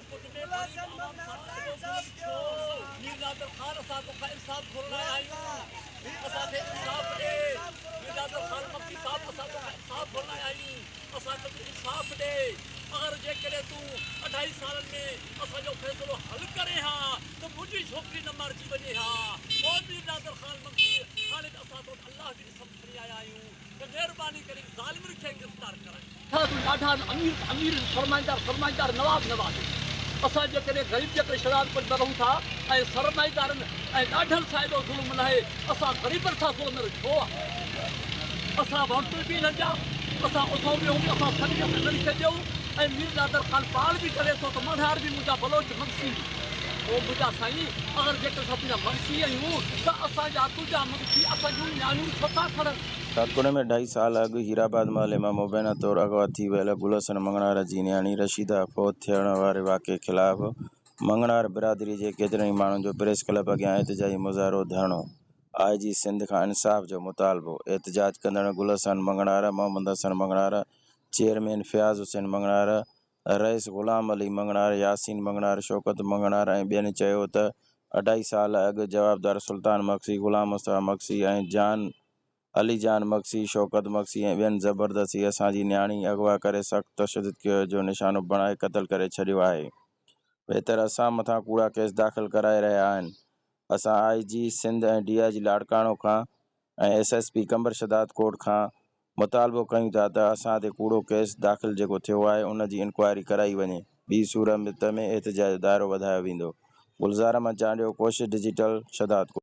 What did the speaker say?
شهدادڪوٽ ۾ غريب عوام سان ايڏو ظلم ڇو؟ مير نادر خان اسان توکان انصاف گهرڻ آيا آهيون اسان کي انصاف ڏي مير نادر خان مگسي صاحب اسان توکان انصاف گهرڻ آيا آهيون اسان کي تون انصاف ڏي اگر جيڪڏهن تون اڍائي سالن ۾ اسان جو فيصلو حل ڪرين ها ته منهنجي ڇوڪري نه مارجي وڃي ها او مير نادر خان مگسي هاڻي به اسان تو وٽ الله جي قسم کڻي آيا آهيون ته مهرباني ڪري ظالمن کي گرفتار ڪرائي. ڇا تون ڏاڍا امير ته امير آهن، سرمائيدار سرمائيدار، نواب نواب آهن. اسان جيڪڏهن غريب جيڪڏهن شهدادپور ۾ رهون ٿا ۽ سرمائيدارن ۽ ڏاڍن سان ايڏو ظلم ناهي، اسان غريبن سان ظلم ايڏو ڇو آهي؟ اسان ووٽر به انهن جا، اسان اٿون ويهون به اسان سڏ به انهن کي ڏيون ۽ مير نادر خان پاڻ به چوي ٿو ته مڱڻهار به منهنجا بلوچ مگسي او منهنجا سائين اگر جيڪڏهن اسان تنهنجا مگسي آهيون ته اسان جا تنهنجا مگسي اسان جون نياڻيون ڇو ٿا کڻن؟ ڪاڪڙ ۾ اڍائي سال اڳ هيرآباد محلي مان مبينا طور اغوا ٿي ويل گل حسن مڱڻهار جي نياڻي رشيده فوت ٿيڻ واري واقعي خلاف مڱڻهار برادري جي ڪيترن ئي ماڻهن جو پريس ڪلب اڳيان احتجاجي مظاهرو، ڌرڻو، آء جي سنڌ کان انصاف جو مطالبو، احتجاج ڪندڙن گل حسن مڱڻهار، محمد حسن مڱڻهار، چيئرمين فياض حسين مڱڻهار، رئيس غلام علي مڱڻهار، ياسين مڱڻهار، شوڪت مڱڻهار ۽ ٻين چيو ته اڍائي سال اڳ جوابدار سلطان مگسي، غلام مصطفيٰ مگسي ۽ جان علي جان مگسي، شوڪت مگسي ۽ ٻين زبردستي اسان جي نياڻي اغوا ڪري سخت تشدد جو نشانو بڻائي قتل ڪري ڇڏيو آهي. ويتر اسان مٿان ڪوڙا ڪيس داخل ڪرائي رهيا آهن. اسان آء جي سنڌ ۽ ڊي I جي لاڙڪاڻو کان ۽ S S P Qambar Shahdadkot کان مطالبو ڪيون ٿا ته اسان تي ڪوڙو ڪيس داخل جيڪو ٿيو آهي ان جي انڪوائري ڪرائي وڃي ٻي صورت ۾ احتجاج جو دائرو وڌايو ويندو. گلزار احمد چانڊيو، ڪوشش ڊجيٽل، شھدادڪوٽ.